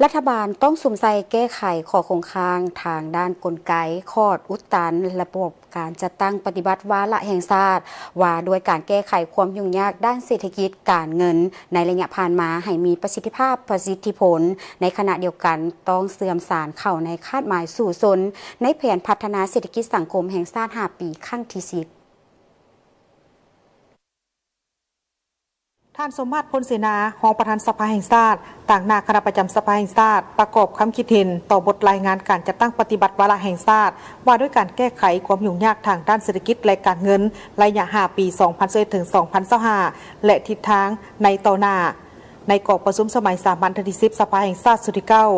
ລັດຖະບານຕ້ອງສຸມໃສ່ແກ້ໄຂຂໍ້ຄົງຄ້າງທາງດ້ານກົນໄກ, ຂອດອຸດຕັນ, ລະບົບການຈັດຕັ້ງປະຕິບັດວາລະແຫ່ງຊາດ ວ່າດ້ວຍການແກ້ໄຂຄວາມຫຍຸ້ງຍາກດ້ານເສດຖະກິດການເງິນໃນໄລຍະຜ່ານມາໃຫ້ມີປະສິດທິພາບ, ປະສິດທິຜົນ, ໃນຂະນະດຽວກັນຕ້ອງເຊື່ອມສານເຂົ້າໃນຄາດໝາຍສູ້ຊົນໃນແຜນພັດທະນາເສດຖະກິດສັງຄົມແຫ່ງຊາດຫ້າປີຄັ້ງທີສິບ. ທ່ານ ສົມມາດ ພົນເສນາ ຮອງປະທານສະພາແຫ່ງຊາດ ຕາງໜ້າຄະນະປະຈຳສະພາແຫ່ງຊາດ ປະກອບຄຳຄິດເຫັນຕໍ່ບົດລາຍງານການຈັດຕັ້ງປະຕິບັດວາລະແຫ່ງຊາດ ວ່າດ້ວຍການແກ້ໄຂຄວາມຫຍຸ້ງຍາກທາງດ້ານເສດຖະກິດ ແລະ ການເງິນ ໄລຍະຫ້າປີ ສອງພັນຊາວເອັດ ເຖິງ ສອງພັນຊາວຫ້າ ແລະ ທິດທາງໃນຕໍ່ໜ້າ ໃນກອງປະຊຸມສະໄໝສາມັນເທື່ອທີສິບ ສະພາແຫ່ງຊາດຊຸດທີເກົ້າ.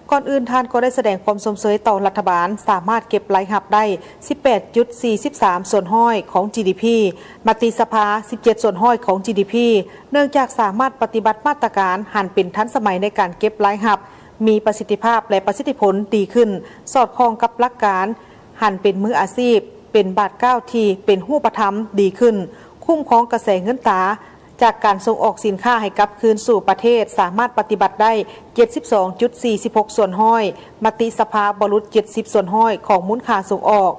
ກ່ອນອື່ນທ່ານກໍໄດ້ສະແດງຄວາມຊົມເຊີຍຕໍ່ລັດຖະບານ ສາມາດເກັບລາຍຮັບໄດ້ສິບແປດຈຸດສີ່ສິບສາມສ່ວນຮ້ອຍຂອງຈີດີພີ, ມະຕິສະພາສິບເຈັດສ່ວນຮ້ອຍຂອງຈີດີພີ ເນື່ອງຈາກສາມາດປະຕິບັດມາດຕະການຫັນເປັນທັນສະໄໝໃນການເກັບລາຍຮັບ ມີປະສິດທິພາບ ແລະ ປະສິດທິຜົນດີຂຶ້ນ, ສອດຄ່ອງກັບຫຼັກການຫັນເປັນມືອາຊີບ, ເປັນບາດກ້າວທີ່ເປັນຮູບປະທຳດີຂຶ້ນ, ຄຸ້ມຄອງກະແສເງິນຕາ ຈາກການສົ່ງອອກສິນຄ້າໃຫ້ກັບຄືນສູ່ປະເທດ ສາມາດປະຕິບັດໄດ້ເຈັດສິບສອງຈຸດສີ່ສິບຫົກສ່ວນຮ້ອຍ, ມະຕິສະພາບໍ່ຫຼຸດເຈັດສິບສ່ວນຮ້ອຍຂອງມູນຄ່າສົ່ງອອກ.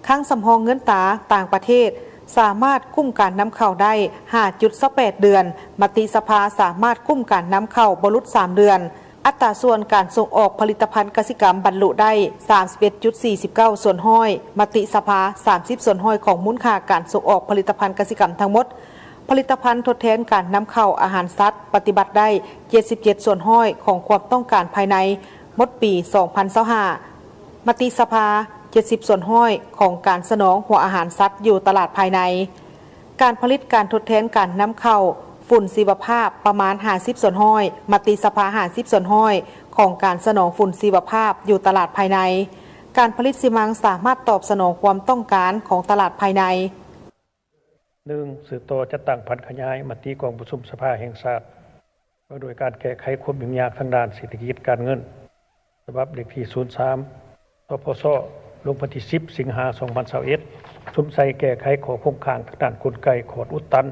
ຄັງສຳຮອງເງິນຕາຕ່າງປະເທດ ສາມາດກຸ້ມການນຳເຂົ້າໄດ້ຫ້າຈຸດຊາວແປດເດືອນ, ມະຕິສະພາສາມາດກຸ້ມການນຳເຂົ້າບໍ່ຫຼຸດສາມເດືອນ. ອັດຕາສ່ວນການສົ່ງອອກຜະລິດຕະພັນກະສິກຳບັນລຸໄດ້ສາມສິບເອັດຈຸດສີ່ສິບເກົ້າສ່ວນຮ້ອຍ, ມະຕິສະພາສາມສິບສ່ວນຮ້ອຍຂອງມູນຄ່າການສົ່ງອອກຜະລິດຕະພັນກະສິກຳທັງໝົດ. ຜະລິດຕະພັນທົດແທນການນຳເຂົ້າອາຫານສັດ ປະຕິບັດໄດ້ເຈັດສິບເຈັດສ່ວນຮ້ອຍຂອງຄວາມຕ້ອງການພາຍໃນໝົດປີສອງພັນຊາວຫ້າ, ມະຕິສະພາເຈັດສິບສ່ວນຮ້ອຍຂອງການສະໜອງຫົວອາຫານສັດຢູ່ຕະຫຼາດພາຍໃນ. ການຜະລິດການທົດແທນການນຳເຂົ້າຝຸ່ນຊີວະພາບປະມານຫ້າສິບສ່ວນຮ້ອຍ, ມະຕິສະພາຫ້າສິບສ່ວນຮ້ອຍຂອງການສະໜອງຝຸ່ນຊີວະພາບຢູ່ຕະຫຼາດພາຍໃນ. ການຜະລິດຊີມັງສາມາດຕອບສະໜອງຄວາມຕ້ອງການຂອງຕະຫຼາດພາຍໃນ. ໜຶ່ງ, ສືບຕໍ່ຈັດຕັ້ງຜັນຂະຫຍາຍມະຕິກອງປະຊຸມສະພາແຫ່ງຊາດ ວ່າດ້ວຍການແກ້ໄຂຄວາມຫຍຸ້ງຍາກທາງດ້ານເສດຖະກິດການເງິນ ສະບັບເລກທີສູນສາມ ສພຊ ລົງວັນທີສິບ ສິງຫາ ສອງພັນຊາວເອັດ ສຸມໃສ່ແກ້ໄຂຂໍ້ຄົງຄ້າງທາງດ້ານກົນໄກຂອດອຸດຕັນ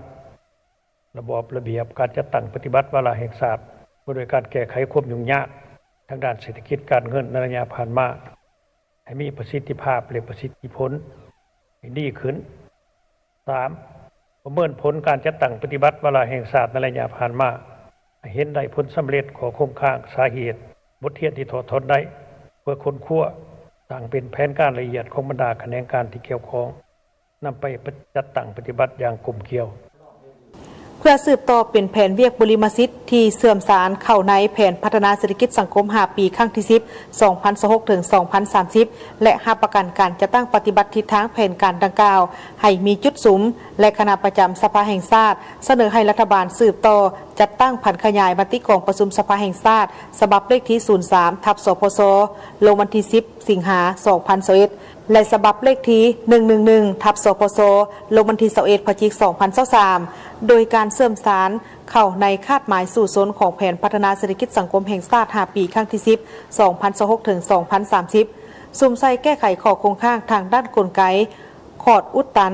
ລະບອບລະບຽບການຈັດຕັ້ງປະຕິບັດວາລະແຫ່ງຊາດ ວ່າດ້ວຍການແກ້ໄຂຄວາມຫຍຸ້ງຍາກທາງດ້ານເສດຖະກິດການເງິນໃນໄລຍະຜ່ານມາ ໃຫ້ມີປະສິດທິພາບ ແລະ ປະສິດທິຜົນໃຫ້ດີຂຶ້ນ. ສາມ, ປະເມີນຜົນການຈັດຕັ້ງປະຕິບັດວາລະແຫ່ງຊາດໃນໄລຍະຜ່ານມາ ໃຫ້ເຫັນໄດ້ຜົນສຳເລັດ, ຂໍ້ຄົງຄ້າງ, ສາເຫດ, ບົດຮຽນທີ່ຖອດຖອນໄດ້ ເພື່ອຄົ້ນຄວ້າ, ສ້າງເປັນແຜນການລະອຽດຂອງບັນດາຂະແໜງການທີ່ກ່ຽວຂ້ອງ ນຳໄປຈັດຕັ້ງປະຕິບັດຢ່າງກົມກຽວ. ເພື່ອສືບຕໍ່ເປັນແຜນວຽກບຸລິມະສິດທີ່ເຊື່ອມສານເຂົ້າໃນແຜນພັດທະນາເສດຖະກິດສັງຄົມຫ້າປີຄັ້ງທີສິບ ສອງພັນຊາວຫົກ ເຖິງ ສອງພັນສາມສິບ ແລະ ຮັບປະກັນການຈັດຕັ້ງປະຕິບັດທິດທາງແຜນການດັ່ງກ່າວໃຫ້ມີຈຸດສຸມ ແລະ ຄະນະປະຈຳສະພາແຫ່ງຊາດສະເໜີໃຫ້ລັດຖະບານສືບຕໍ່ຈັດຕັ້ງຜັນຂະຫຍາຍມະຕິກອງປະຊຸມສະພາແຫ່ງຊາດ ສະບັບເລກທີສູນສາມ ທັບ ສພຊ ລົງວັນທີສິບ ສິງຫາ ສອງພັນຊາວເອັດ ແລະ ສະບັບເລກທີໜຶ່ງໜຶ່ງໜຶ່ງ ທັບ ສພຊ ລົງວັນທີຊາວເອັດ ພະຈິກ ສອງພັນຊາວສາມ ໂດຍການເຊື່ອມສານເຂົ້າໃນຄາດໝາຍສູ້ຊົນຂອງແຜນພັດທະນາເສດຖະກິດສັງຄົມແຫ່ງຊາດຫ້າປີ ຄັ້ງທີສິບ ສອງພັນຊາວຫົກ ເຖິງ ສອງພັນສາມສິບ ສຸມໃສ່ແກ້ໄຂຂໍ້ຄົງຄ້າງທາງດ້ານກົນໄກ ຂອດອຸດຕັນ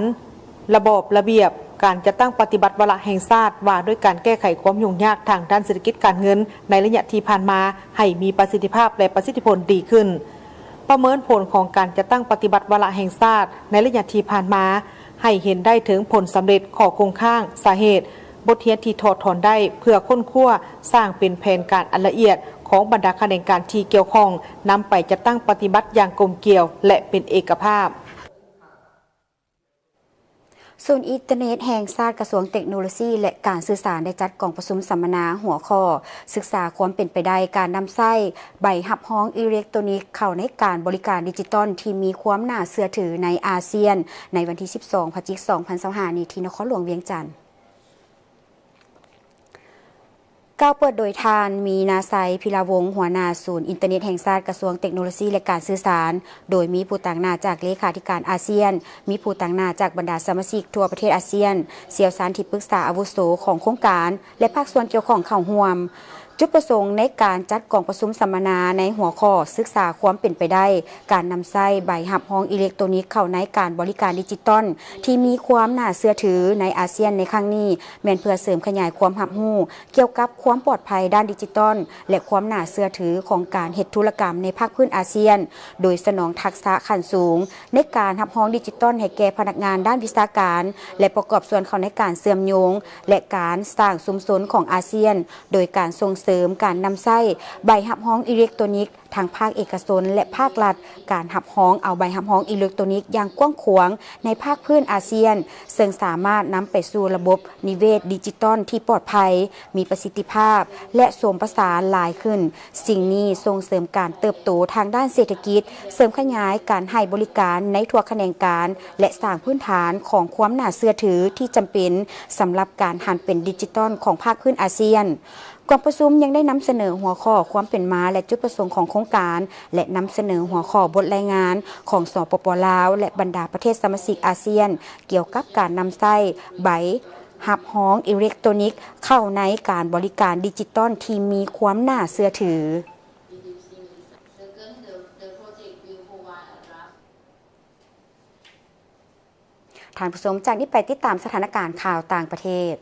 ລະບອບລະບຽບການຈັດຕັ້ງປະຕິບັດວາລະແຫ່ງຊາດ ວ່າດ້ວຍການແກ້ໄຂຄວາມຫຍຸ້ງຍາກທາງດ້ານເສດຖະກິດການເງິນໃນໄລຍະທີ່ຜ່ານມາ ໃຫ້ມີປະສິດທິພາບ ແລະ ປະສິດທິຜົນດີຂຶ້ນ. ປະເມີນຜົນຂອງການຈັດຕັ້ງປະຕິບັດວາລະແຫ່ງຊາດໃນໄລຍະທີ່ຜ່ານມາ ໃຫ້ເຫັນໄດ້ເຖິງຜົນສຳເລັດ, ຂໍ້ຄົງຄ້າງ, ສາເຫດ, ບົດຮຽນທີ່ຖອດຖອນໄດ້ ເພື່ອຄົ້ນຄວ້າ ສ້າງເປັນແຜນການອັນລະອຽດຂອງບັນດາຂະແໜງການທີ່ກ່ຽວຂ້ອງ ນຳໄປຈັດຕັ້ງປະຕິບັດຢ່າງກົມກຽວ ແລະ ເປັນເອກະພາບ. ສູນອິນເຕີເນັດແຫ່ງຊາດ ກະຊວງເຕັກໂນໂລຊີ ແລະ ການສື່ສານ ໄດ້ຈັດກອງປະຊຸມສຳມະນາຫົວຂໍ້ ສຶກສາຄວາມເປັນໄປໄດ້ການນຳໃຊ້ໃບຮັບຮອງອີເລັກໂຕຣນິກເຂົ້າໃນການບໍລິການດິຈິຕອນທີ່ມີຄວາມໜ້າເຊື່ອຖືໃນອາຊຽນ ໃນວັນທີສິບສອງ ພະຈິກ ສອງພັນຊາວຫ້າ ນີ້ ທີ່ນະຄອນຫຼວງວຽງຈັນ. ກ່າວເປີດໂດຍທ່ານ ມີນາໄຊ ພິລາວົງ ຫົວໜ້າສູນອິນເຕີເນັດແຫ່ງຊາດ ກະຊວງເຕັກໂນໂລຊີ ແລະ ການສື່ສານ, ໂດຍມີຜູ້ຕາງໜ້າຈາກເລຂາທິການອາຊຽນ, ມີຜູ້ຕາງໜ້າຈາກບັນດາສະມາຊິກທົ່ວປະເທດອາຊຽນ, ສ່ຽວຊານທີ່ປຶກສາອາວຸໂສຂອງໂຄງການ ແລະ ພາກສ່ວນກ່ຽວຂ້ອງເຂົ້າຮ່ວມ. ຈຸດປະສົງໃນການຈັດກອງປະຊຸມສຳມະນາໃນຫົວຂໍ້ສຶກສາຄວາມເປັນໄປໄດ້ການນຳໃຊ້ໃບຮັບຮອງອີເລັກໂຕນິກເຂົ້າໃນການບໍລິການດິຈິຕອນທີ່ມີຄວາມໜ້າເຊື່ອຖືໃນອາຊຽນໃນຄັ້ງນີ້ ແມ່ນເພື່ອເສີມຂະຫຍາຍຄວາມຮັບຮູ້ກ່ຽວກັບຄວາມປອດໄພດ້ານດິຈິຕອນ ແລະ ຄວາມໜ້າເຊື່ອຖືຂອງການເຮັດທຸລະກຳໃນພາກພື້ນອາຊຽນ ໂດຍສະໜອງທັກສະຂັ້ນສູງໃນການຮັບຮອງດິຈິຕອນໃຫ້ແກ່ພະນັກງານດ້ານວິຊາການ ແລະ ປະກອບສ່ວນເຂົ້າໃນການເຊື່ອມໂຍງ ແລະ ການສ້າງຊຸມຊົນຂອງອາຊຽນ ໂດຍການສົ່ງເສີມການນຳໃຊ້ໃບຮັບຮອງອີເລັກໂຕນິກ ທັງພາກເອກະຊົນ ແລະ ພາກລັດ, ການຮັບຮອງເອົາໃບຮັບຮອງອີເລັກໂຕນິກຢ່າງກວ້າງຂວາງໃນພາກພື້ນອາຊຽນ, ເຊິ່ງສາມາດນຳໄປສູ່ລະບົບນິເວດດິຈິຕອນທີ່ປອດໄພ, ມີປະສິດທິພາບ ແລະ ສົມປະສານຫຼາຍຂຶ້ນ. ສິ່ງນີ້ສົ່ງເສີມການເຕີບໂຕທາງດ້ານເສດຖະກິດ, ເສີມຂະຫຍາຍການໃຫ້ບໍລິການໃນທົ່ວຂະແໜງການ ແລະ ສ້າງພື້ນຖານຂອງຄວາມໜ້າເຊື່ອຖືທີ່ຈຳເປັນສຳລັບການຫັນເປັນດິຈິຕອນຂອງພາກພື້ນອາຊຽນ. ກອງປະຊຸມຍັງໄດ້ນຳສະເໜີຫົວຂໍ້ຄວາມເປັນມາ ແລະ ຈຸດປະສົງຂອງໂຄງການ ແລະ ນຳສະເໜີຫົວຂໍ້ບົດລາຍງານຂອງ ສປປ ລາວ ແລະ ບັນດາປະເທດສະມາຊິກອາຊຽນ ກ່ຽວກັບການນຳໃຊ້ໃບຮັບຮອງອີເລັກໂຕນິກເຂົ້າໃນການບໍລິການດິຈິຕອນທີ່ມີຄວາມໜ້າເຊື່ອຖື. ທ່ານຜູ້ຊົມ, ຈາກນີ້ໄປຕິດຕາມສະຖານະການຂ່າວຕ່າງປະເທດ.